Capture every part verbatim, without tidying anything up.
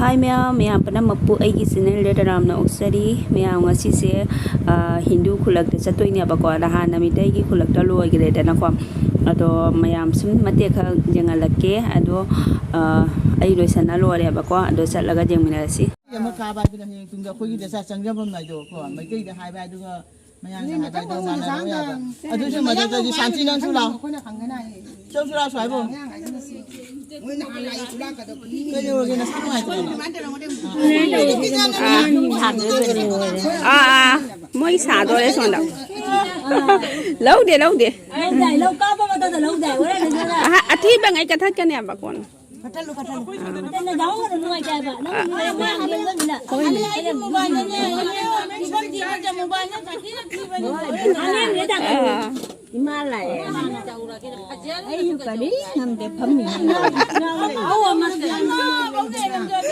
ꯍꯥꯏ ꯃꯌꯥꯝ, ꯃꯌꯥꯝ ꯄꯨꯝꯅꯃꯛꯄꯨ ꯑꯩꯒꯤ ꯆꯦꯅꯦꯜꯗ ꯇꯔꯥꯝꯅ ꯑꯣꯛꯆꯔꯤ꯫ ꯃꯌꯥꯝ ꯉꯁꯤꯁꯦ, ꯑ, ꯍꯤꯟꯗꯨ ꯈꯨꯜꯂꯛꯇ ꯆꯠꯇꯣꯏꯅꯦꯕꯀꯣ꯫ ꯅꯍꯥꯟ ꯃꯤꯇꯩꯒꯤ ꯈꯨꯜꯂꯛꯇ ꯂꯣꯏꯈ꯭ꯔꯦꯗꯅꯀꯣ꯫ ꯑꯗꯣ ꯃꯌꯥꯝ ꯁꯨꯝ ꯃꯇꯦꯛ ꯈꯔ ꯌꯦꯡꯍꯜꯂꯛꯀꯦ꯫ ꯑꯗꯣ, ꯑ, ꯑꯩ ꯂꯣꯏꯁꯟꯅ ꯂꯣꯏꯔꯦꯕꯀꯣ꯫ ꯑꯗꯣ ꯆꯠꯂꯒ ꯌꯦꯡꯃꯤꯟꯅꯔꯁꯤ꯫ ꯑꯃ ꯀꯥꯕ ꯍꯥꯏꯗꯨꯅ ꯍꯌꯦꯡ ꯇꯨꯡꯗ ꯑꯩꯈꯣꯏꯒꯤ ꯗꯁꯥ ꯆꯪꯖꯐꯝ ꯅꯥꯏꯗꯣ ꯀꯣ꯫ ꯃꯩꯇꯩꯗ ꯍꯥꯏꯕ ꯍꯥꯏꯗꯨꯒ ꯃꯌꯥꯡꯅ ꯍꯥꯏꯕ ꯍꯥꯏꯗꯣ ꯃꯥꯟꯅꯔꯣꯏ ꯍꯥꯏꯕ꯫ ꯑꯗꯨꯁꯨ ꯃꯊꯛꯇꯗꯤ ꯁꯥꯟꯇꯤ ꯅꯪꯁꯨ ꯂꯥꯎ꯫ ꯆꯧꯁꯨ ꯂꯥꯎ ꯁ꯭ꯋꯥꯏꯕꯨ꯫ ꯀꯩꯗꯧꯔꯒꯦ ꯅꯁꯥ ꯅꯨꯡꯉꯥꯏꯇ꯭ꯔꯕꯣ? ꯑꯥ, ꯑꯥ, ꯃꯣꯏ ꯁꯥꯗꯣꯔꯦ ꯁꯣꯝꯗ꯫ ꯂꯧꯗꯦ, ꯂꯧꯗꯦ꯫ ꯂꯧꯗꯥꯏ, ꯂꯧ ꯀꯥꯞꯄ ꯃꯇꯝꯗ ꯂꯧꯗꯥꯏ, ꯍꯣꯔꯦꯟ ꯂꯧꯗꯥꯏ꯫ ꯑꯍ, ꯑꯊꯤꯕꯉꯩ ꯀꯠꯊꯠꯀꯅꯦꯕ ꯀꯣꯟꯅ꯫ ꯀꯠꯊꯠꯂꯨ, ꯀꯠꯊꯠꯂꯨ꯫ ꯅꯪꯅ ꯗꯥꯎꯟ ꯑꯣꯏꯅ ꯅꯨꯡꯉꯥꯏꯇꯦ ꯍꯥꯏꯕ꯫ ꯅꯪ ꯑꯥ꯫ ꯃꯌꯥꯝ ꯂꯩꯕꯅꯤꯅ꯫ ꯍꯣꯏꯅꯦ꯫ ꯐꯤꯕꯝ ꯊꯤꯕ ꯅꯠꯇꯦ, ꯃꯣꯕꯥꯏꯜꯅ ꯁꯥꯊꯤꯅ ꯊꯤꯕꯅꯤ꯫ ꯍꯣꯏ꯫ ꯑꯉꯥꯡꯅꯦ ꯇꯥꯃꯣ꯫ ꯑꯥ꯫ ꯏꯃꯥ ꯂꯥꯛꯑꯦ꯫ ꯑꯩꯁꯨ ꯀꯔꯤ ꯉꯝꯗꯦ, ꯐꯝꯃꯤ꯫ ꯑꯧ, ꯑꯃ ꯂꯩꯔꯝꯗ꯭ꯔꯗꯤ꯫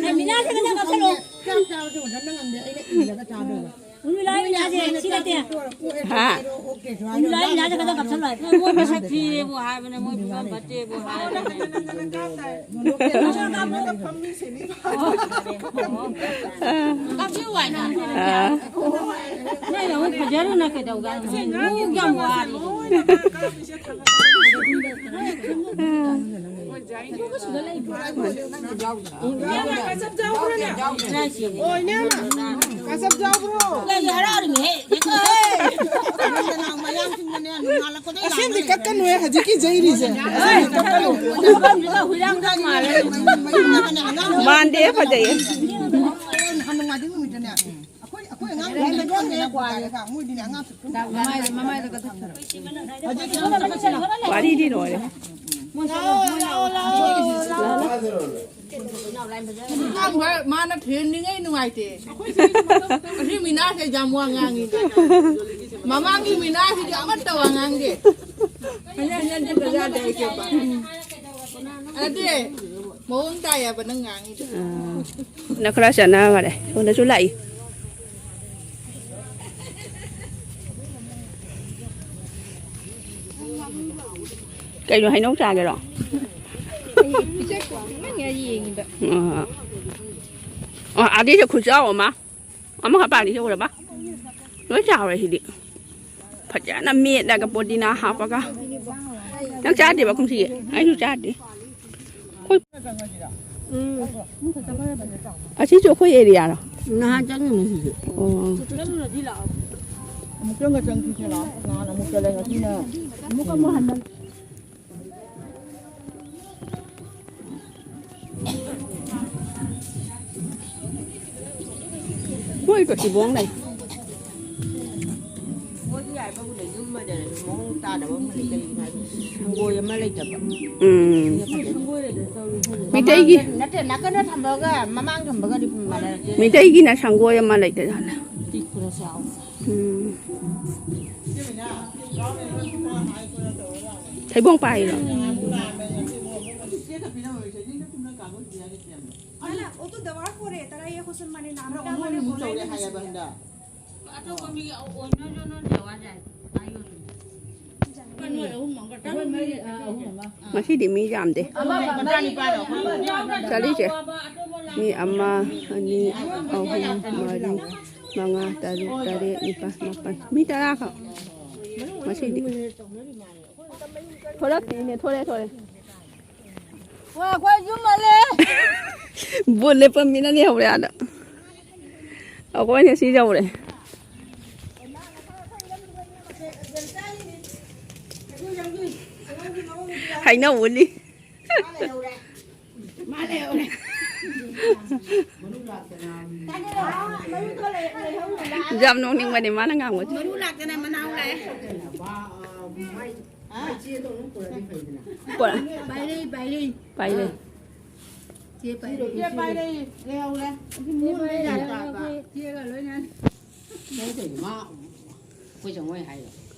ꯑꯦ, ꯃꯤꯅꯥꯁꯦ ꯈꯤꯇꯪ ꯀꯥꯞꯁꯜꯂꯣ꯫ ꯆꯥꯛ ꯆꯥꯕꯁꯨ ꯃꯊꯟꯇ ꯉꯝꯗꯦ, ꯑꯩꯅ ꯏꯜꯂꯒ ꯆꯥꯗꯣꯏꯕ꯫ ꯎꯃꯤꯂꯥꯏ ꯃꯤꯅꯥꯁꯦ ꯁꯤ ꯅꯠꯇꯦ꯫ ꯍꯥ? ꯎꯃꯤꯂꯥꯏ ꯃꯤꯅꯥꯁꯦ ꯈꯤꯇꯪ ꯀꯥꯞꯁꯜꯂꯣ ꯍꯥꯏ꯫ ꯃꯣꯏ ꯃꯁꯛ ꯊꯤꯌꯦꯕꯨ ꯍꯥꯏꯕꯅꯦ, ꯃꯣꯏ ꯐꯤꯕꯝ ꯐꯠꯇꯦꯕꯨ ꯍꯥꯏꯕꯅꯦ꯫ ꯀꯥꯞꯄꯤꯌꯨ ꯍꯥꯏꯅ꯫ ꯑꯥ꯫ ꯅꯣꯏ ꯑꯃꯨꯛ ꯐꯖꯔꯨꯅ ꯀꯩꯗꯧꯒꯦ ꯍꯥꯏꯅꯣ? ꯅꯣꯏ ꯌꯥꯝ ꯋꯥꯔꯤ꯫ ꯑꯣꯏꯅꯦ꯫ ꯀꯥꯁꯞ ꯌꯥꯎꯕ꯭ꯔꯣ? ꯀꯩ ꯍꯔꯥꯎꯔꯤꯅꯣꯍꯦ? ꯑꯁꯦꯡꯗꯤ ꯀꯛꯀꯅꯨꯍꯦ, ꯍꯧꯖꯤꯛꯀꯤ ꯌꯩꯔꯤꯁꯦ꯫ ꯃꯥꯟꯗꯦ, ꯐꯖꯩꯌꯦ꯫ ꯑꯩꯈꯣꯏ, ꯑꯩꯈꯣꯏ ꯑꯉꯥꯡ ꯃꯣꯏꯗꯤꯅꯦ ꯑꯉꯥꯡ ꯃꯃꯥꯏꯗ, ꯃꯃꯥꯏꯗ ꯀꯛꯊꯠꯈ꯭ꯔꯣ꯫ ꯋꯥꯔꯤꯗꯤ ꯂꯣꯏꯔꯦ꯫ ꯑꯉꯥꯡꯕ ꯃꯥꯅ ꯐꯦꯟꯅꯤꯉꯩ ꯅꯨꯡꯉꯥꯏꯇꯦ꯫ ꯑꯁꯤ ꯃꯤꯅꯥꯁꯦ ꯌꯥꯝ ꯋꯥ ꯉꯥꯡꯉꯤ꯫ ꯃꯃꯥꯡꯒꯤ ꯃꯤꯅꯥꯁꯤꯗꯤ ꯑꯃꯠꯇ ꯋꯥ ꯉꯥꯡꯗꯦ꯫ ꯍꯟꯖꯟ ꯍꯟꯖꯟ ꯆꯠꯄ ꯌꯥꯗꯦ ꯑꯩꯁꯦ꯫ ꯑꯗꯨꯗꯤ ꯃꯑꯣꯡ ꯇꯥꯏꯌꯦꯕ ꯅꯪ ꯉꯥꯡꯉꯤꯗꯣ꯫ ꯑꯥ, ꯅꯈꯔ ꯆꯠꯅꯈꯔꯦ꯫ ꯁꯣꯝꯗꯁꯨ ꯂꯥꯛꯏ꯫ ꯀꯩꯅꯣ, ꯍꯩꯅꯧ ꯆꯥꯒꯦꯔꯣ? ꯅꯪ ꯌꯦꯡꯉꯤꯕ꯫ ꯑꯥ꯫ ꯑꯥ, ꯑꯗꯩꯗ ꯈꯨꯆꯥꯎ ꯑꯃ꯫ ꯑꯃꯈꯛ ꯄꯥꯜꯂꯤꯁꯦ ꯎꯔꯕ? ꯂꯣꯏ ꯆꯥꯎꯔꯦ ꯁꯤꯗꯤ꯫ ꯐꯖꯅ ꯃꯦꯠꯂꯒ ꯄꯣꯗꯤꯅꯥ ꯍꯥꯞꯄꯒ꯫ ꯅꯪ ꯆꯥꯗ꯭ꯔꯤꯕ ꯀꯨꯝꯁꯤꯒꯤ? ꯑꯩꯁꯨ ꯆꯥꯗ꯭ꯔꯤ꯫ ꯑꯩꯈꯣꯏ ꯎꯝ꯫ ꯑꯁꯤꯁꯨ ꯑꯩꯈꯣꯏ ꯑꯦꯔꯤꯌꯥꯔꯣ? ꯅꯍꯥꯟ ꯆꯪꯉꯤꯅꯦ ꯁꯤꯁꯨ꯫ ꯑꯣ꯫ ꯑꯃꯨꯛꯇꯪꯒ ꯆꯪꯈꯤꯁꯦ ꯂꯥꯛꯑꯣ꯫ ꯅꯍꯥꯟ ꯑꯃꯨꯛ ꯆꯠꯂꯦ, ꯉꯁꯤꯅ ꯑꯃꯨꯛꯀ ꯑꯃꯨꯛ ꯍꯟꯅ꯫ ꯃꯣꯏ ꯇꯣꯇꯤꯕꯣꯡ ꯂꯩ꯫ ꯃꯣꯏꯗꯤ ꯌꯥꯏꯕꯕꯨ ꯂꯩ, ꯌꯨꯝ ꯑꯃꯗ ꯃꯑꯣꯡ ꯇꯥꯗꯕ ꯑꯃ ꯂꯩ, ꯀꯔꯤꯒꯤꯅꯣ ꯍꯥꯏꯗꯤ ꯁꯪꯒꯣꯏ ꯑꯃ ꯂꯩꯇꯕ꯫ ꯎꯝ꯫ ꯁꯪꯒꯣꯏ ꯂꯩꯇꯕ ꯇꯧꯔꯤ꯫ ꯃꯤꯇꯩꯒꯤ ꯃꯃꯥꯡꯗ ꯅꯠꯇꯦ, ꯅꯥꯀꯟꯗ ꯊꯝꯕꯒ ꯃꯃꯥꯡ ꯊꯝꯕꯒꯗꯤ ꯃꯥꯟꯅꯔꯛꯇꯦ꯫ ꯃꯤꯇꯩꯒꯤꯅ ꯁꯪꯒꯣꯏ ꯑꯃ ꯂꯩꯇꯖꯥꯠꯂ? ꯄꯤꯛꯄ꯭ꯔꯥ ꯆꯥꯎꯕ꯭ꯔꯥ? ꯎꯝ꯫ ꯊꯩꯕꯣꯡ ꯄꯥꯏꯔꯣ? ꯅꯪꯅ ꯑꯣꯇꯣ ꯗꯔꯀꯥꯔ ꯑꯣꯏꯔꯦ, ꯇꯔꯥ ꯌꯦ ꯍꯣꯁꯟ ꯃꯥꯅꯦ ꯅꯥꯝ ꯀꯌꯥ ꯃꯥꯅꯦ ꯕꯣꯂꯦ ꯅꯤꯁꯤꯡ꯫ ꯑꯇꯣꯞꯄ ꯃꯤꯒꯤ ꯑꯣꯏꯅ ꯅꯣꯏ ꯅꯣꯏ ꯇꯧꯔ ꯌꯥꯏ ꯍꯥꯏꯕ ꯍꯟꯗꯛ꯫ ꯑꯇꯣꯞꯄ ꯃꯤꯒꯤ ꯑꯣꯏꯅ ꯅꯣꯏ ꯅꯣꯏ ꯇꯧꯔ ꯌꯥꯏ꯫ ꯍꯥꯏꯌꯣ ꯑꯗꯨꯝ꯫ ꯅꯣꯏ ꯑꯍꯨꯝ ꯑꯃꯒ ꯆꯪꯉꯤ꯫ ꯉꯁꯤꯗꯤ ꯃꯤ ꯌꯥꯝꯗꯦ꯫ ꯑꯃ ꯃꯆꯥꯅꯤꯄꯥꯗꯣ꯫ ꯆꯠꯂꯤꯁꯦ ꯃꯤ ꯑꯃ, ꯑꯅꯤ, ꯑꯍꯨꯝ, ꯃꯔꯤ, ꯃꯉꯥ, ꯇꯔꯨꯛ, ꯇꯔꯦꯠ, ꯅꯤꯄꯥꯜ, ꯃꯥꯄꯜ꯫ ꯃꯤ ꯇꯔꯥꯈꯛ ꯉꯁꯤꯗꯤ꯫ ꯊꯣꯛꯂꯛꯇꯦꯅꯦ, ꯊꯣꯛꯂꯛꯑꯦ, ꯊꯣꯛꯂꯛꯑꯦ꯫ ꯍꯣꯏ, ꯑꯩꯈꯣꯏ ꯌꯨꯝ ꯍꯜꯂꯦ꯫ ꯕꯣꯠ ꯂꯦꯞꯄ ꯃꯤꯅ ꯂꯩꯍꯧꯔꯦ ꯑꯥꯗ꯫ ꯑꯩꯈꯣꯏꯅ ꯁꯤ ꯌꯧꯔꯦ꯫ ꯍꯩꯅꯧ ꯎꯠꯂꯤ꯫ ꯃꯥ ꯂꯩꯍꯧꯔꯦ꯫ ꯌꯥꯝ ꯅꯣꯛꯅꯤꯡꯕꯅꯦ ꯃꯥꯅ ꯉꯥꯡꯕꯁꯦ꯫ ꯃꯔꯨ ꯂꯥꯛꯇꯅ ꯃꯅꯥꯎ ꯂꯥꯛꯑꯦ꯫ ꯄꯨꯔꯥ ꯄꯥꯏꯔꯩ, ꯄꯥꯏꯔꯩ꯫ ꯄꯥꯏꯔꯩ꯫ ꯆꯦ ꯄꯥꯏꯔꯩ꯫ ꯆꯦ ꯄꯥꯏꯔꯩ ꯂꯩꯍꯧꯔꯦ꯫ ꯆꯦꯒ ꯂꯣꯏꯅ꯫ ꯅꯪ ꯀꯩꯅꯣ ꯃꯥ ꯑꯩꯈꯣꯏ ꯆꯪꯉꯣꯏ ꯍꯥꯏꯔꯣ?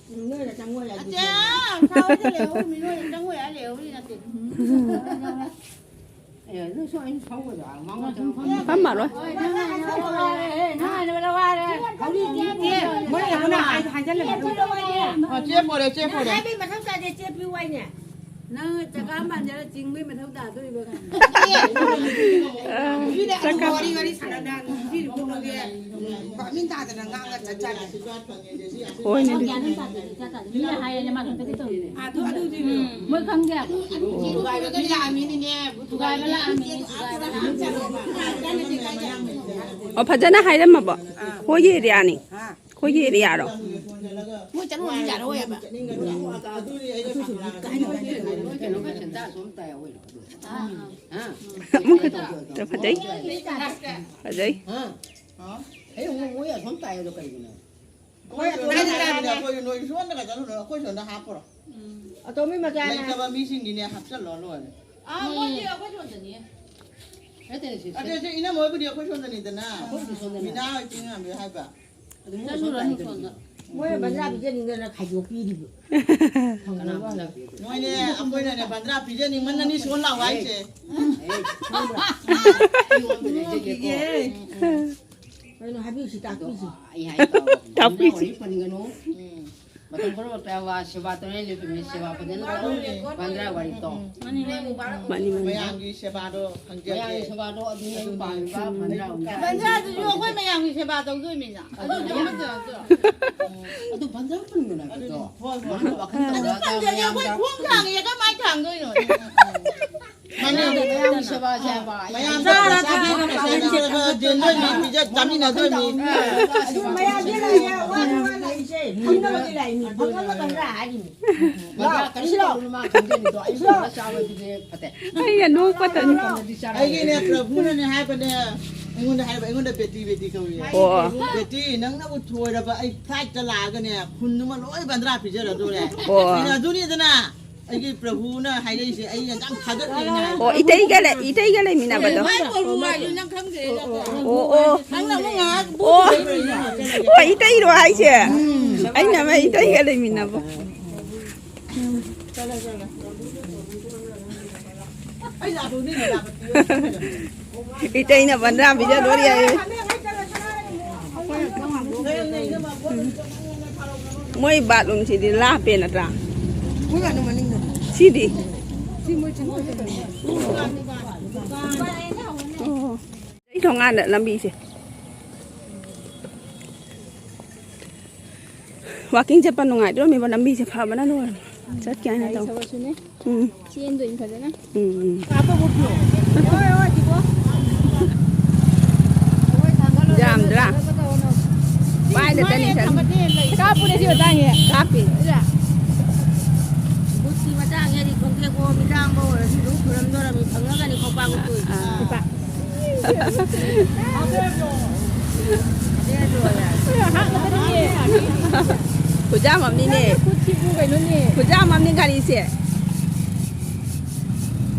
ꯅꯣꯏꯅ ꯆꯪꯉꯣꯏ ꯍꯥꯏꯗꯤ ꯑꯆꯥ, ꯁꯥꯎꯗ ꯂꯩꯍꯧꯔꯤꯃꯤ, ꯅꯣꯏꯅ ꯆꯪꯉꯣꯏ ꯍꯥꯏ ꯂꯩꯍꯧꯔꯤ ꯅꯠꯇꯦ꯫ ꯑꯦ, ꯑꯗꯨ ꯁꯨꯝ ꯑꯩꯅ ꯁꯧꯒꯗ꯭ꯔꯥ? ꯃꯉꯣꯟꯗ ꯐꯝꯃꯔꯣꯏ꯫ ꯍꯣꯏ, ꯅꯪ ꯍꯥꯟꯅ ꯁꯧꯒꯗ꯭ꯔꯥ? ꯑꯦ, ꯅꯪ ꯍꯥꯟꯅ ꯋꯥꯔꯦ꯫ ꯍꯧꯖꯤꯛꯇꯤ ꯃꯣꯏ ꯑꯃꯅ ꯍꯥꯏ-, ꯍꯥꯏꯖꯜꯂꯦ꯫ ꯑꯣ, ꯆꯦ ꯄꯣꯔꯦ, ꯆꯦ ꯄꯣꯔꯦ꯫ ꯍꯥꯏꯕꯩ ꯃꯊꯧ ꯇꯥꯗꯦ, ꯆꯦ ꯄꯤꯌꯨ ꯍꯥꯏꯅꯦ꯫ ꯅꯪ ꯆꯀꯥ ꯃꯥꯟꯖꯔ ꯆꯤꯡꯕꯩ ꯃꯊꯧ ꯇꯥꯗꯣꯔꯤꯕ ꯀꯥꯏꯅ꯫ ꯃꯤꯅ ꯑꯗꯨꯝ ꯋꯥꯔꯤ ꯋꯥꯔꯤ ꯁꯥꯟꯅꯗꯅ ꯉꯁꯤꯗꯤ ꯄꯨꯡ ꯃꯉꯥ ꯄꯥꯛꯃꯤꯟ ꯇꯥꯗꯅ ꯉꯥꯡꯉ ꯆꯠꯆꯔꯦ꯫ ꯍꯣꯏꯅꯦ, ꯑꯗꯨ꯫ ꯒ꯭ꯌꯥꯟ ꯑꯃ ꯇꯥꯗꯦ, ꯆꯠꯈ꯭ꯔꯗꯤ꯫ ꯃꯤꯅ ꯍꯥꯏꯔꯦꯅ ꯃꯥ ꯊꯣꯛꯇꯗꯤ ꯇꯧꯔꯤꯅꯦ꯫ ꯑꯗꯨ, ꯑꯗꯨꯗꯤ ꯃꯣꯏ ꯈꯪꯗꯦ꯫ ꯊꯨꯒꯥꯏꯕꯗꯤ ꯂꯥꯛꯑꯃꯤꯅꯤꯅꯦ, ꯊꯨꯒꯥꯏꯕ ꯂꯥꯛꯑꯃꯤꯅꯦ, ꯊꯨꯒꯥꯏꯕ ꯂꯥꯛꯑꯃꯤꯅꯦ꯫ ꯑꯣ, ꯐꯖꯅ ꯍꯥꯏꯔꯝꯃꯕꯣ? ꯑꯩꯈꯣꯏꯒꯤ ꯑꯦꯔꯤꯌꯥꯅꯤ꯫ ꯑꯩꯈꯣꯏꯒꯤ ꯑꯦꯔꯤꯌꯥꯔꯣ? ꯃꯣꯏ ꯆꯠꯂꯨꯔꯁꯨ ꯌꯥꯔꯛꯑꯣꯏꯕ꯫ ꯑꯃꯨꯛ ꯈꯛꯇ ꯐꯖꯩ꯫ ꯐꯖꯩ꯫ ꯑꯩ ꯑꯃꯨꯛ ꯃꯣꯏ ꯑꯁꯣꯝ ꯇꯥꯏ ꯑꯗꯣ ꯀꯩꯒꯤꯅꯣ? ꯑꯩꯈꯣꯏ ꯑꯇꯣꯝꯕꯤ ꯃꯆꯥꯅꯦ, ꯑꯩꯈꯣꯏ ꯅꯣꯏ ꯁꯣꯝꯗꯒ ꯆꯠꯂꯨꯔꯣ, ꯑꯩꯈꯣꯏ ꯁꯣꯝꯗ ꯍꯥꯞꯄ꯭ꯔꯣ? ꯑꯇꯣꯝꯕꯤ ꯃꯆꯥꯅꯦ꯫ ꯂꯩꯇꯕ ꯃꯤꯁꯤꯡꯒꯤꯅꯦ ꯍꯥꯞꯆꯜꯂꯣ ꯂꯣꯏꯔꯦ꯫ ꯑꯥ, ꯃꯣꯏꯗꯤ ꯑꯩꯈꯣꯏ ꯁꯣꯝꯗꯅꯤꯌꯦ꯫ ꯅꯠꯇꯦꯅꯦ, ꯁꯤ, ꯁꯤ꯫ ꯑꯗꯨ ꯁꯤ ꯏꯅꯝꯃ ꯍꯣꯏꯕꯨꯗꯤ ꯑꯩꯈꯣꯏ ꯁꯣꯝꯗꯅꯤꯗꯅ꯫ ꯑꯩꯈꯣꯏꯕꯨꯗꯤ ꯁꯣꯝꯗꯅꯤ꯫ ꯃꯤꯅꯥ ꯍꯣꯏ ꯆꯤꯡꯉꯥꯝꯕꯤ ꯍꯥꯏꯕ꯫ ꯑꯗꯨ ꯃꯣꯏ ꯁꯣꯝ ꯆꯠꯂꯨꯔꯅꯨ ꯇꯥꯏꯗꯅ꯫ ꯁꯣꯝꯗ꯫ ꯃꯣꯏꯅ ꯕꯟꯗ꯭ꯔꯥ ꯄꯤꯖꯅꯤꯡꯗꯅ ꯈꯥꯏꯗꯣꯛꯄꯤꯔꯤꯕ꯫ ꯀꯅꯥ ꯕꯟꯗ꯭ꯔꯥ ꯄꯤꯖꯅꯤꯡꯗꯅ? ꯃꯣꯏꯅꯦ, ꯑꯩꯈꯣꯏꯅꯅꯦ ꯕꯟꯗ꯭ꯔꯥ ꯄꯤꯖꯅꯤꯡꯃꯟꯅꯅꯤ ꯁꯣꯝ ꯂꯥꯛꯑꯣ ꯍꯥꯏꯁꯦ꯫ ꯑꯦ, ꯈꯪꯕ꯭ꯔꯥ? ꯑꯩꯉꯣꯟꯗ ꯂꯩꯖꯒꯦꯀꯣ꯫ ꯀꯩꯅꯣ ꯍꯥꯏꯕꯤꯌꯨꯁꯤ, ꯇꯥꯛꯄꯤꯌꯨꯁꯤ꯫ ꯑꯩ ꯍꯥꯏꯒꯦ ꯇꯧꯔꯣ꯫ ꯇꯥꯛꯄꯤꯌꯨꯁꯤ꯫ ꯋꯥꯔꯤ ꯄꯟꯒꯅꯨ꯫ ꯎꯝ꯫ ꯃꯇꯝ ꯄꯨꯝꯅꯃꯛꯇ ꯁꯦꯕꯥ ꯇꯧꯔꯦ, ꯂꯦꯞꯇꯕꯤ ꯁꯦꯕꯥ ꯐꯖꯅ ꯇꯧꯔꯦ꯫ ꯕꯟꯗ꯭ꯔꯥ ꯋꯥꯔꯤ ꯇꯧ꯫ ꯃꯥꯅꯤ, ꯃꯥꯅꯤ꯫ ꯃꯌꯥꯝꯒꯤ ꯁꯦꯕꯥꯗꯣ ꯈꯪꯖꯒꯦ꯫ ꯃꯌꯥꯝꯒꯤ ꯁꯦꯕꯥꯗꯣ ꯑꯗꯨꯅꯤ ꯑꯩꯅ ꯄꯥꯝꯃꯤꯕ, ꯕꯟꯗ꯭ꯔꯥ ꯋꯥꯔꯤ꯫ ꯕꯟꯗ꯭ꯔꯥꯗꯨꯁꯨ ꯑꯩꯈꯣꯏ ꯃꯌꯥꯝꯒꯤ ꯁꯦꯕꯥ ꯇꯧꯗꯣꯏꯅꯤꯅ꯫ ꯑꯗꯨ ꯑꯗꯨ ꯑꯃꯠꯇ ꯅꯠꯇ꯭ꯔꯣ? ꯑꯗꯨ ꯕꯟꯗ꯭ꯔꯥ ꯄꯟꯒꯅꯨ ꯍꯥꯏꯕꯗꯣ꯫ ꯍꯣꯏ, ꯍꯣꯏ꯫ ꯃꯥꯅ ꯋꯥꯈꯜ ꯑꯗꯨ ꯇꯧꯔꯒ ꯄꯟꯖꯅꯤ, ꯑꯩꯈꯣꯏ ꯃꯌꯥꯝꯗ ꯈꯣꯡ ꯊꯥꯡꯉꯦ, ꯀꯃꯥꯏ ꯊꯥꯡꯗꯣꯏꯅꯣ? ꯃꯥꯅꯦ꯫ ꯃꯌꯥꯝꯒꯤ ꯁꯦꯕꯥꯁꯦ ꯍꯥꯏꯕ꯫ ꯃꯌꯥꯝꯗ ꯆꯥꯔ ꯄꯩꯁꯥ ꯊꯛꯑꯒ ꯄꯤꯔꯒ ꯄꯩꯁꯥ ꯁꯦꯟꯅꯔꯒ ꯆꯦꯟꯗꯣꯏꯅꯤ, ꯄꯤꯖ-, ꯆꯥꯃꯤꯟꯅꯗꯣꯏꯅꯤ꯫ ꯑꯗꯨ ꯃꯌꯥꯝꯁꯦ ꯂꯩꯌꯦ, ꯋꯥꯅ ꯋꯥꯅ ꯂꯩꯁꯦ꯫ ꯐꯝꯅꯕꯗꯤ ꯂꯥꯛꯏꯅꯤ, ꯐꯝꯅꯕ ꯀꯟꯅ ꯍꯥꯏꯔꯤꯅꯤ꯫ ꯕꯟꯗ꯭ꯔꯥ ꯀꯔꯤꯁꯨ ꯇꯧꯔꯨꯅꯨ, ꯃꯥ ꯈꯪꯖꯅꯤꯗꯣ꯫ ꯑꯩ ꯁꯣꯝꯗ ꯆꯥꯕꯗꯨꯗꯤ ꯐꯠꯇꯦ꯫ ꯑꯩ ꯑꯅꯣꯛꯄꯇꯅꯤ꯫ ꯑꯩꯒꯤꯅꯦ, ꯄ꯭ꯔꯚꯨꯅꯅꯦ ꯍꯥꯏꯕꯅꯦ, ꯑꯩꯉꯣꯟꯗ ꯍꯥꯏꯕ, ꯑꯩꯉꯣꯟꯗ ꯕꯦꯇꯤ ꯕꯦꯇꯤ ꯀꯧꯏ꯫ ꯑꯣ꯫ ꯕꯦꯇꯤ, ꯅꯪꯅꯕꯨ ꯊꯣꯏꯔꯕ, ꯑꯩ ꯐ꯭ꯂꯥꯏꯠꯇ ꯂꯥꯛꯑꯒꯅꯦ, ꯈꯨꯟꯗꯨꯃ ꯂꯣꯏ ꯕꯟꯗ꯭ꯔꯥ ꯄꯤꯖꯔꯗꯣꯔꯦ꯫ ꯑꯣ꯫ ꯑꯩꯅ ꯑꯗꯨꯅꯤꯗꯅ, ꯑꯩꯒꯤ ꯄ꯭ꯔꯚꯨꯅ ꯍꯥꯏꯔꯛꯏꯁꯦ, ꯑꯩ ꯌꯥꯝ ꯊꯥꯒꯠꯂꯦꯅ ꯍꯥꯏꯕ꯫ ꯑꯣ, ꯏꯇꯩꯒ ꯂꯩ-, ꯏꯇꯩꯒ ꯂꯩꯃꯤꯟꯅꯕꯗꯣ? ꯀꯃꯥꯏ ꯀꯧꯔꯨ ꯍꯥꯏꯅꯣ ꯅꯪ ꯈꯪꯗ꯭ꯔꯦꯅꯦ꯫ ꯑꯣ, ꯑꯣ꯫ ꯅꯪꯅ ꯑꯃꯨꯛ ꯉꯥꯏꯍꯥꯛ ꯑꯣ, ꯕꯨꯠ ꯑꯣ, ꯏꯇꯩꯔꯣ ꯍꯥꯏꯁꯦ? ꯎꯝ꯫ ꯑꯩꯅ ꯑꯃ ꯏꯇꯩꯒ ꯂꯩꯃꯤꯟꯅꯕ꯫ ꯏꯇꯩꯅ ꯕꯟꯗ꯭ꯔꯥ ꯄꯤꯖꯗꯣꯔꯤ ꯍꯥꯏꯌꯦ꯫ ꯃꯣꯏ ꯕꯥꯠꯔꯨꯝꯁꯤꯗꯤ ꯂꯥꯞꯄꯦ ꯅꯠꯇ꯭ꯔꯥ? ꯃꯣꯏ ꯕꯥꯠꯔꯨꯝ ꯃꯅꯤꯡꯗꯅꯤ꯫ ꯁꯤꯗꯤ꯫ ꯑꯣ꯫ ꯑꯩ ꯊꯣꯡꯒꯥꯟꯗ ꯂꯝꯕꯤꯁꯦ꯫ ꯋꯥꯀꯤꯡ ꯆꯠꯄ ꯅꯨꯡꯉꯥꯏꯗꯣꯔꯝꯃꯤꯕ, ꯂꯝꯕꯤꯁꯦ ꯐꯕꯅ ꯂꯣꯏꯔꯦ꯫ ꯆꯠꯀꯦ ꯍꯥꯏꯅ ꯒꯥꯔꯤ ꯇꯧ꯫ ꯊꯕꯛꯁꯨꯅꯦ꯫ ꯎꯝ꯫ ꯆꯦꯟꯗꯣꯏꯅꯤ ꯐꯖꯅ꯫ ꯎꯝ, ꯎꯝ꯫ ꯍꯣꯏ, ꯍꯣꯏ, ꯁꯤꯕꯣ꯫ ꯌꯥꯝꯗ꯭ꯔꯥ? ꯄꯥꯏꯗ ꯇꯅꯤ ꯁꯟ꯫ ꯀꯥꯞꯄꯨꯅꯦ ꯁꯤ ꯃꯇꯥꯡꯁꯦ꯫ ꯀꯥꯞꯄꯤ꯫ ꯕꯨꯠꯀꯤ ꯃꯇꯥꯡꯁꯤꯗꯤ ꯈꯣꯡꯇꯦꯛꯄ ꯃꯤꯇꯥꯡꯕ ꯑꯣꯏꯔꯁꯨ ꯑꯗꯨꯝ ꯈꯨꯔꯝꯗꯣꯔꯝꯃꯤ, ꯐꯪꯉꯒꯅꯤ ꯈꯣꯡꯄꯥꯛ ꯎꯠꯇꯣꯏꯁꯦ꯫ ꯑꯥ꯫ ꯈꯨꯖꯥꯝ ꯑꯃꯅꯤꯅꯦ꯫ ꯈꯨꯠꯁꯤꯕꯨ ꯀꯩꯅꯣꯅꯦ꯫ ꯈꯨꯖꯥꯝ ꯑꯃꯅꯤ ꯒꯥꯔꯤꯁꯦ꯫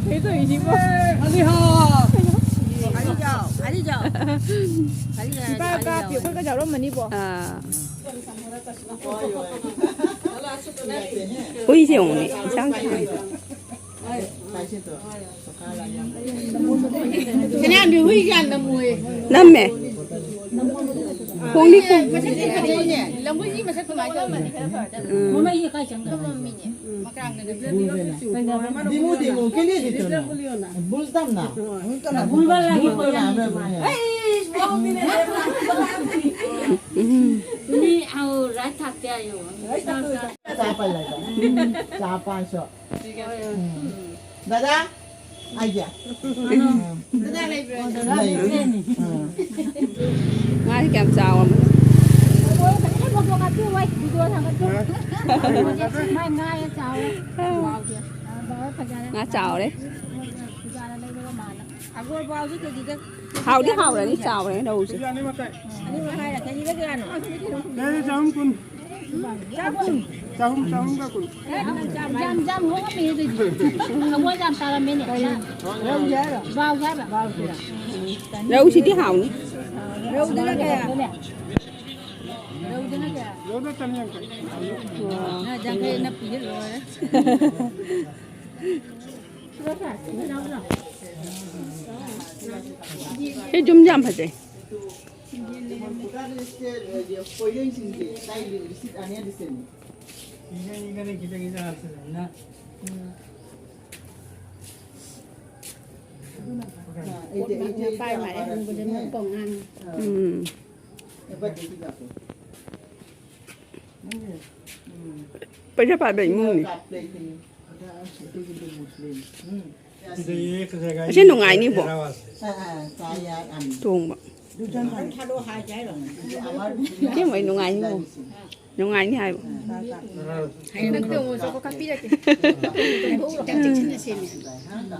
ꯀꯩ ꯇꯧꯔꯤꯁꯤꯕꯣ? ꯑꯂꯤꯍꯥ! ꯑꯂꯤꯖꯥꯎ, ꯑꯂꯤꯖꯥꯎ꯫ ꯏꯄꯥ ꯀꯥꯞꯄꯤ, ꯑꯩꯈꯣꯏꯒ ꯌꯥꯎꯔꯝꯃꯅꯤꯕꯣ꯫ ꯑꯥ꯫ ꯍꯨꯏꯁꯦ ꯌꯦꯡꯉꯨꯅꯦ, ꯏꯟꯁꯥꯡ ꯊꯤꯕ꯫ ꯁꯅꯥꯝꯗꯤ ꯍꯨꯏꯁꯦ ꯌꯥꯝ ꯅꯝꯃꯨꯌꯦ꯫ ꯅꯝꯃꯦ꯫ ꯈꯣꯡꯗꯤ ꯈꯣꯡ-, ꯃꯁꯛꯇꯤ ꯐꯖꯩꯅꯦ꯫ ꯂꯝꯍꯨꯏꯒꯤ ꯃꯁꯛ ꯀꯃꯥꯏꯅ ꯇꯧꯕꯅꯣ? ꯎꯝ꯫ ꯃꯃꯩꯁꯦ ꯀꯥꯏ ꯆꯪꯈ꯭ꯔꯕ? ꯃꯃꯤꯅꯦ꯫ ꯃꯀ꯭ꯔꯥꯡꯗꯅ ꯕꯨꯜ ꯍꯥꯏꯅ꯫ ꯗꯤꯃꯨ, ꯗꯤꯃꯨ, ꯀꯦꯟꯗꯤ ꯁꯤꯠꯇ꯭ꯔꯣ? ꯕꯨꯜ ꯇꯝꯅ꯫ ꯕꯨꯜ ꯇꯝꯅ꯫ ꯕꯨꯜ ꯕꯥꯜ ꯂꯥꯛꯏ꯫ ꯕꯨꯜ ꯕꯥꯜ ꯂꯥꯛꯏ꯫ ꯎꯝ꯫ ꯃꯤ ꯑꯧ ꯔꯥꯏꯠ ꯊꯥꯛꯇꯦ ꯍꯥꯏꯌꯣ꯫ ꯆꯥ ꯄꯥꯏ ꯂꯩꯕ꯫ ꯆꯥ ꯄꯥꯏꯁꯣ꯫ ꯎꯝ꯫ ꯗꯗꯥ, ꯑꯩꯒꯤ꯫ ꯎꯝ꯫ ꯗꯗꯥ ꯂꯩꯕ꯭ꯔꯣ? ꯂꯩ꯫ ꯎꯝ꯫ ꯉꯥꯁꯤ ꯀꯌꯥꯝ ꯆꯥꯎꯔꯕꯅꯣ? ꯃꯥ ꯉꯥ ꯌꯥꯝ ꯆꯥꯎꯔꯦ꯫ ꯉꯥ ꯆꯥꯎꯔꯦ꯫ ꯍꯥꯎꯗꯤ ꯍꯥꯎꯔꯅꯤ, ꯆꯥꯎꯔꯦ ꯔꯧꯁꯦ꯫ ꯀꯦꯖꯤ ꯑꯅꯤ ꯃꯈꯥꯏ꯫ ꯑꯅꯤ ꯃꯈꯥꯏꯔ? ꯀꯦꯖꯤꯗ ꯀꯌꯥꯅꯣ? ꯀꯦꯖꯤ ꯆꯍꯨꯝ ꯀꯨꯟ꯫ ꯆꯍꯨꯝ, ꯆꯍꯨꯝꯒ ꯀꯨꯟ꯫ ꯌꯥꯝ, ꯌꯥꯝ ꯍꯣꯡꯉꯝꯃꯦ ꯑꯗꯨꯗꯤ꯫ ꯁꯒꯣꯜ ꯌꯥꯝ ꯇꯥꯔꯝꯃꯦꯅꯦ꯫ ꯕꯥꯎꯁꯦ ꯍꯥꯏꯔꯣ? ꯔꯧꯁꯤꯗꯤ ꯍꯥꯎꯅꯤ꯫ ꯔꯧꯗꯨꯅ ꯀꯌꯥ? ꯔꯧꯗꯨꯅ ꯀꯌꯥ? ꯔꯧꯗ ꯆꯅꯤ ꯌꯥꯡꯈꯩ꯫ ꯉꯥ ꯌꯥꯡꯈꯩ ꯅꯞꯄꯤꯁꯦ ꯂꯣꯏꯔꯦ꯫ ꯁꯤ ꯌꯨꯝꯁꯦ ꯌꯥꯝ ꯐꯖꯩ꯫ ꯄꯣꯏꯔꯩꯁꯤꯡꯁꯦ ꯇꯥꯏꯕꯤꯔꯤꯁꯤ ꯑꯅꯦ ꯑꯗꯨꯁꯦ꯫ ꯏꯒꯅꯤ, ꯏꯒꯅꯤ, ꯈꯤꯇꯪ ꯏꯖꯥ ꯍꯥꯞꯆꯤꯜꯂꯦ꯫ ꯎꯝ꯫ ꯄꯥꯏ ꯃꯥꯔꯦ ꯍꯪꯕꯗ ꯅꯪ ꯄꯥꯎ ꯉꯥꯡꯉꯤ꯫ ꯎꯝ꯫ ꯄꯩꯁꯥ ꯄꯥꯏꯕ ꯏꯃꯨꯡꯅꯤ꯫ ꯑꯁꯤ ꯅꯨꯡꯉꯥꯏꯅꯤꯕꯣ꯫ ꯇꯣꯡꯕ꯫ ꯑꯁꯦꯡꯕꯩ ꯅꯨꯡꯉꯥꯏꯅꯤꯕꯣ꯫ ꯅꯨꯡꯉꯥꯏꯅꯤ ꯍꯥꯏꯕ꯫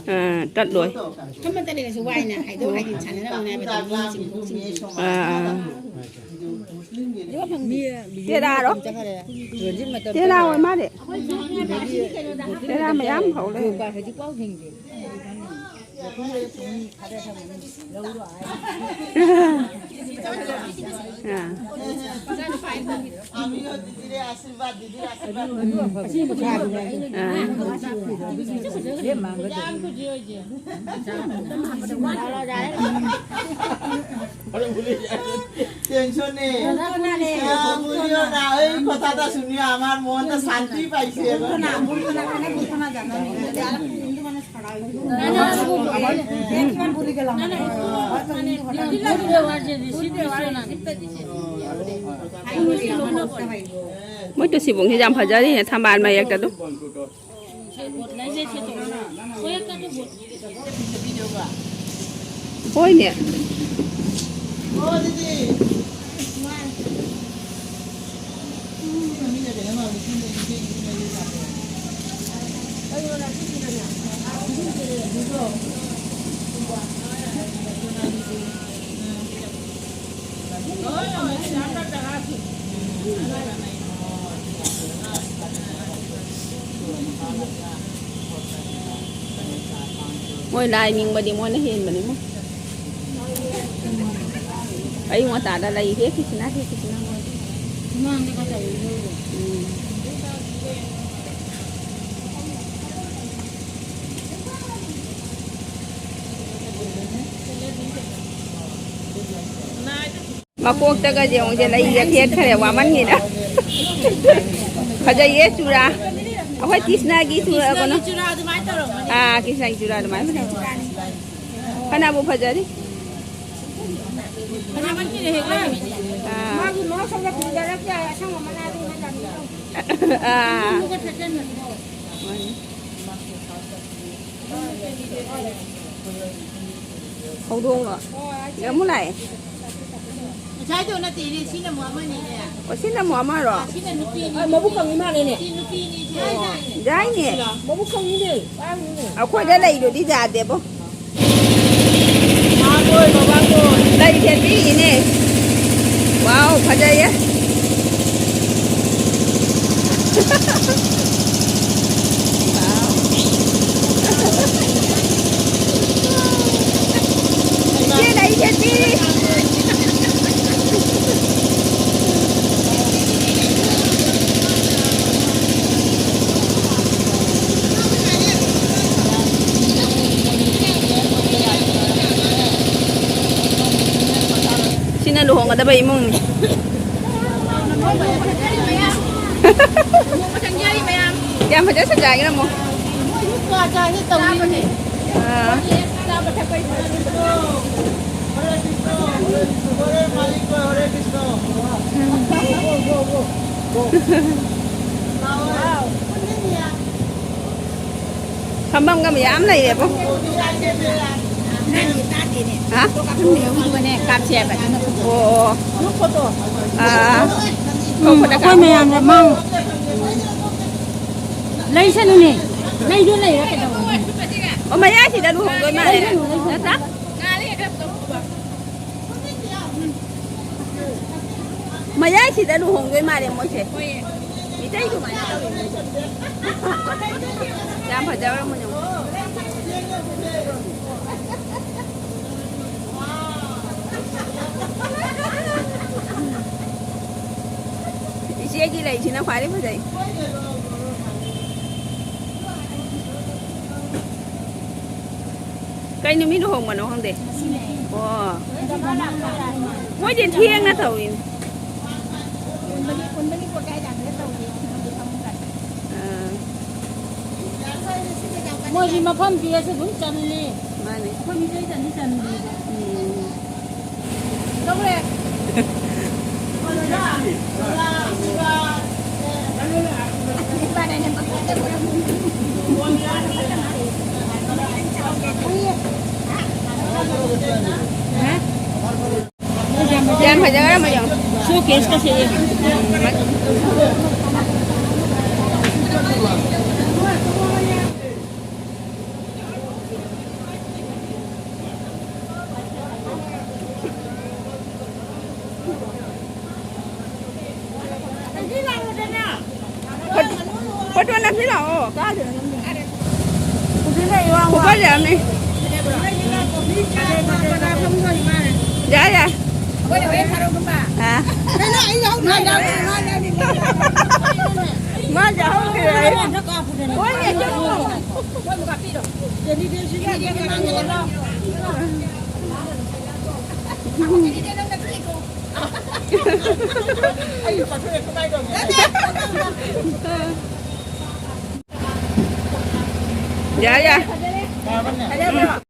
ꯑꯥ, ꯇꯠꯂꯣꯏ꯫ ꯑꯥ, ꯑꯥ꯫ ꯇꯦꯔꯥꯔꯣ? ꯇꯦꯔꯥ ꯑꯣꯏ ꯃꯥꯜꯂꯦ꯫ ꯇꯦꯔꯥ ꯃꯌꯥꯝ ꯍꯧ ꯂꯩ꯫ ꯑꯥ꯫ ꯑꯥ꯫ ꯇꯦꯟꯁꯟꯅꯦ꯫ ꯑꯥ, ꯃꯨꯂꯤꯌꯣ ꯅꯥ, ꯑꯩ ꯀꯊꯥ ꯇ ꯁꯨꯅꯤꯌꯣ, ꯑꯃꯥꯔ ꯃꯣꯟ ꯇ ꯁꯥꯟꯇꯤ ꯄꯥꯏꯁꯦ꯫ ꯃꯣꯏ ꯇꯨ ꯁꯤꯕꯨꯡꯁꯤ ꯌꯥꯝ ꯐꯖꯔꯤꯅꯦ, ꯊꯝꯕꯥꯜ ꯃꯌꯦꯛꯇ ꯑꯗꯨꯝ꯫ ꯍꯣꯏꯅꯦ꯫ ꯃꯣꯏ ꯂꯥꯏ ꯅꯤꯡꯕꯗꯤ ꯃꯣꯏꯅ ꯍꯦꯟꯕꯅꯤ ꯃꯣꯏ꯫ ꯑꯌꯨꯛ ꯉꯟꯇꯥꯗ ꯂꯩ ꯍꯦꯛꯈꯤꯁꯤꯅ, ꯍꯦꯛꯈꯤꯁꯤꯅ ꯃꯣꯏ꯫ ꯎꯝ꯫ ꯃꯀꯣꯛꯇꯒ ꯌꯦꯡꯉꯨꯁꯦ, ꯂꯩꯒ ꯊꯦꯠꯈ꯭ꯔꯦ ꯋꯥꯃꯟꯒꯤꯅ꯫ ꯐꯖꯩꯌꯦ ꯆꯨꯔꯥ꯫ ꯑꯩꯈꯣꯏ ꯀ꯭ꯔꯤꯁꯅꯒꯤ ꯆꯨꯔꯥ ꯀꯩꯅꯣ꯫ ꯀ꯭ꯔꯤꯁꯅꯒꯤ ꯆꯨꯔꯥ ꯑꯗꯨꯃꯥꯏꯅ ꯇꯧꯔꯝꯒꯅꯤ꯫ ꯑꯥ, ꯀ꯭ꯔꯤꯁꯅꯒꯤ ꯆꯨꯔꯥ ꯑꯗꯨꯃꯥꯏꯅ ꯐꯖꯩ꯫ ꯐꯅꯕꯨ ꯐꯖꯔꯤ꯫ ꯐꯅꯃꯟꯒꯤꯅ ꯍꯦꯛ ꯂꯩꯔꯤꯅꯦ꯫ ꯑꯥ꯫ ꯃꯥꯒꯤ ꯃꯍꯧꯁꯥꯗ ꯐꯖꯔꯛꯇꯦ ꯍꯥꯏ, ꯑꯁꯪꯕ ꯃꯅꯥꯗꯤ ꯃꯆꯥꯅꯤ꯫ ꯑꯥ꯫ ꯑꯗꯨꯒ ꯊꯥꯖꯟꯕꯗꯣ꯫ ꯃꯥꯅꯤ꯫ ꯍꯧꯗꯣꯡꯂꯣ? ꯌꯥꯝ ꯂꯥꯛꯑꯦ꯫ ꯉꯁꯥꯏꯗꯣ ꯅꯠꯇꯦꯅꯦ, ꯁꯤꯅ ꯑꯃꯨꯛ ꯑꯃꯅꯤꯅꯦ꯫ ꯑꯣ, ꯁꯤꯅ ꯑꯃꯨꯛ ꯑꯃꯔꯣ? ꯁꯤꯅ ꯅꯨꯄꯤꯅꯤ꯫ ꯑ, ꯃꯕꯨꯛ ꯀꯪꯉꯤ ꯃꯥꯜꯂꯦꯅꯦ꯫ ꯁꯤ ꯅꯨꯄꯤꯅꯤ, ꯁꯤ ꯑꯣ, ꯌꯥꯏꯅꯦ꯫ ꯃꯕꯨꯛ ꯀꯪꯉꯤꯅꯦ, ꯄꯥꯡꯉꯤꯅꯦ꯫ ꯑꯩꯈꯣꯏꯗ ꯂꯩꯗꯨꯗꯤ ꯌꯥꯗꯦꯕꯣ꯫ ꯃꯥꯕꯣꯏ, ꯕꯕꯥꯕꯣꯏ꯫ ꯂꯩ ꯁꯦꯝꯕꯤꯔꯤꯅꯦ꯫ ꯋꯥꯎ, ꯐꯖꯩꯌꯦ꯫ ꯏꯆꯦ ꯂꯩ ꯁꯦꯝꯕꯤꯔꯤ꯫ ꯁꯤꯅ ꯂꯨꯍꯣꯡꯒꯗꯕ ꯏꯃꯨꯡꯅꯤ꯫ ꯌꯥꯝ ꯐꯖ ꯁꯟꯖꯥꯏꯒꯦ ꯅꯃꯣ꯫ ꯑꯥ꯫ ꯐꯝꯐꯝꯒ ꯃꯌꯥꯝ ꯂꯩꯔꯦꯕꯣ꯫ ꯅꯪꯒꯤ ꯇꯥꯗꯦꯅꯦ꯫ ꯍꯥ? ꯅꯦꯍꯨꯗꯨꯒꯅꯦ ꯀꯥꯞꯁꯦ ꯍꯥꯏꯕ ꯑꯗꯨꯅ꯫ ꯑꯣ, ꯑꯣ꯫ Group photo. ꯑꯥ꯫ ꯎꯝ, ꯑꯩꯈꯣꯏ ꯃꯌꯥꯝꯅ ꯃꯥꯡ-, ꯂꯩꯁꯅꯨꯅꯦ꯫ ꯂꯩꯗꯣ ꯂꯩꯔ ꯀꯩꯗꯧꯔꯒꯦ? ꯑꯣ, ꯃꯌꯥꯏꯁꯤꯗ ꯂꯨꯍꯣꯡꯗꯣꯏ ꯃꯥꯜꯂꯦ꯫ ꯂꯩꯁꯅꯨ, ꯂꯩꯁꯅꯨ꯫ ꯅꯠꯇ꯭ꯔꯥ? ꯃꯌꯥꯏꯁꯤꯗ ꯂꯨꯍꯣꯡꯗꯣꯏ ꯃꯥꯜꯂꯦ ꯃꯣꯏꯁꯦ꯫ ꯃꯤꯇꯩ ꯑꯗꯨꯃꯥꯏꯅ ꯇꯧꯔꯤꯅꯦ꯫ ꯌꯥꯝ ꯐꯖꯔꯝꯃꯣꯏ ꯌꯦꯡꯉꯣ꯫ ꯏꯆꯦꯒꯤ ꯂꯩꯁꯤꯅ ꯈ꯭ꯋꯥꯏꯗꯩ ꯐꯖꯩ꯫ ꯀꯩ ꯅꯨꯃꯤꯠ ꯂꯨꯍꯣꯡꯕꯅꯣ ꯈꯪꯗꯦ꯫ ꯑꯣ꯫ ꯃꯣꯏꯗꯤ ꯊꯦꯡꯅ ꯇꯧꯏꯅꯦ꯫ ꯄꯨꯟꯕꯒꯤ, ꯄꯨꯟꯕꯒꯤ ꯄꯣꯠ ꯀꯥꯏ ꯖꯥꯠꯅꯣ ꯇꯧꯔꯤ, ꯐꯃꯨꯡ ꯐꯃꯨꯡ ꯀꯥꯏ꯫ ꯑꯥ꯫ ꯃꯣꯏꯗꯤ ꯃꯐꯝ ꯄꯤꯔꯁꯨ ꯑꯗꯨꯝ ꯆꯜꯂꯤ꯫ ꯃꯥꯅꯤ꯫ ꯑꯩꯈꯣꯏ ꯃꯤꯇꯩ ꯆꯟꯗꯤ ꯆꯟꯗꯦꯕ꯫ ꯎꯝ꯫ ꯂꯧꯔꯦ꯫ ꯌꯥꯝ ꯐꯖꯈ꯭ꯔꯦ ꯃꯣꯏꯁꯨ꯫ ꯁꯣ ꯀꯦꯁꯀꯁꯦ ꯌꯦꯡꯉꯣ꯫ ꯐꯣꯇꯣ ꯅꯝꯁꯤ ꯂꯥꯛꯑꯣ꯫ ꯀꯥꯏꯗꯅꯣ ꯅꯝꯁꯤ? ꯐꯣꯀꯁ ꯌꯥꯝꯅꯤ꯫ ꯌꯥꯏ, ꯌꯥꯏ꯫ ꯑꯥ꯫ ꯃꯥ ꯌꯥꯎꯍꯧꯗ꯭ꯔꯦ꯫ ꯍꯣꯏꯅꯦ꯫ ꯌꯥꯏ, ꯌꯥꯏ꯫